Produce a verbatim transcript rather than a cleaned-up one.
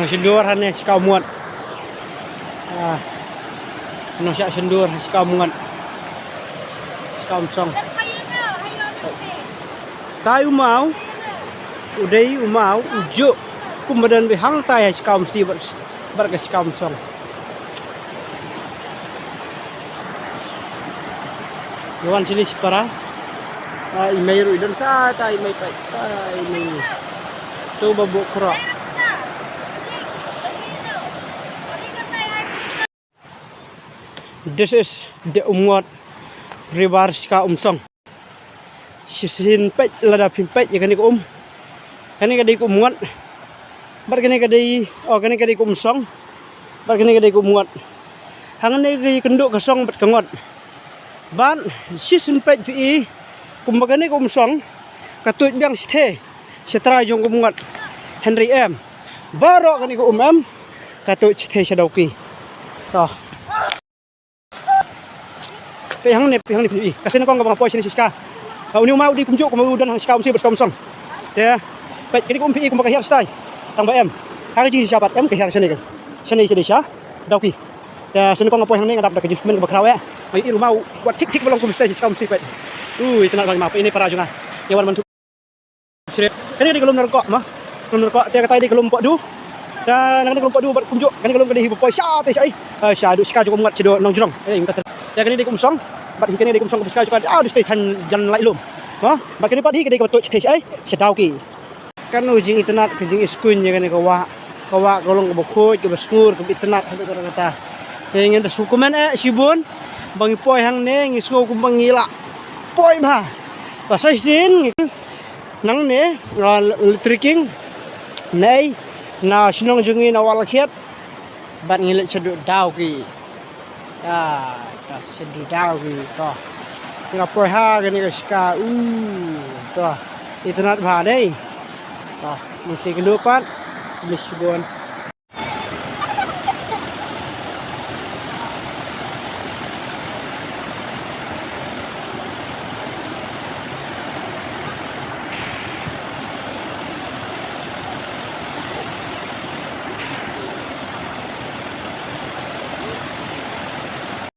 Nang shindur hane shika umngot. Ah. Nang sha shindur shika umngot. Shika umsong. Tai u maw. U dei u maw u juk. Kum ba don bihang tai shika umsi bad bad ka shika umsong. Wan sini si para. Ah, i mei ruh i don sa, ta i mei peit. Ta i mei. Tu ba buk kro. This is the Umngot River, shika umsong. Shisien peit lada phin peit ïa kane ka um. Kane ka dei ka umngot. Bad kane ka dei, oh, kane ka dei ka umsong. Bad kane ka dei ka umngot. Hangne ka ïakynduh ka song bad ka ngot. Bad shisien peit phi i kumba kane ka umsong ka tuid biang shathie sha trai jong ka umngot. Hynrei em, baroh kane ka um em ka tuid shathie sha Dawki. To. Peit hangne, peit hangne phi i. Ka seng kong kaba nga poi shane shishka. Ka uni u maw u dei kumjuh kumba u don hang shika umsi bad shika umsong. Te peit kane ka um phi i kumba ka hiar shatai. Tang ba em, ha ka jingshisha pat em ka hiar shane ka, shane shane sha Dawki. Te seng kong nga poi hangne nga dap da ka jingkmen kaba khraw eh. Nga ïohi u maw wat thik thik ba long kum shatai shika umsi peit. Ui, itynnad bha i maw, peit ine para jong nga. Ïa wan man tu. Kane ka dei ka lum Nongkoh ma. Lum Nongkoh, te katai dei ka lum Pohdu. Te na kane ka lum Pohdu bad kumjuh kane ka lum ka dei hi ba poi sha te sha ei. Eh, sha duh shika jong ka umngot sha duh Nongjrong. Eh, ym kata. Te kane dei ka umsong bad hi kane dei ka umsong kaba shika jong ka, ah, duh sha te than jan lai lum. Ma, bad kane pat hi ka dei kaba tuid sha te sha ei, sha Dawki. Kano jingitynnad ka jingiskuiñ ïa kane ka wah. Ka wah ka long kaba khuid, kaba sngur, kaba itynnad haduh katta katta. Te ngin da sngewkmen eh shibun ba ngi poi hangne, ngi sngew kumba ngi lah poi bha. Ba sa shisien ngi nangne, ah, trekking na ei, na shnong jong ngi na Wahla Khiat bad ngi leit shaduh Dawki. Ah, to, shaduh Dawki, to. Nga poi ha kane ka shika, uh, to. Itynnad bha dei. To, mynsiem kynduh pat. Mynsiem bun.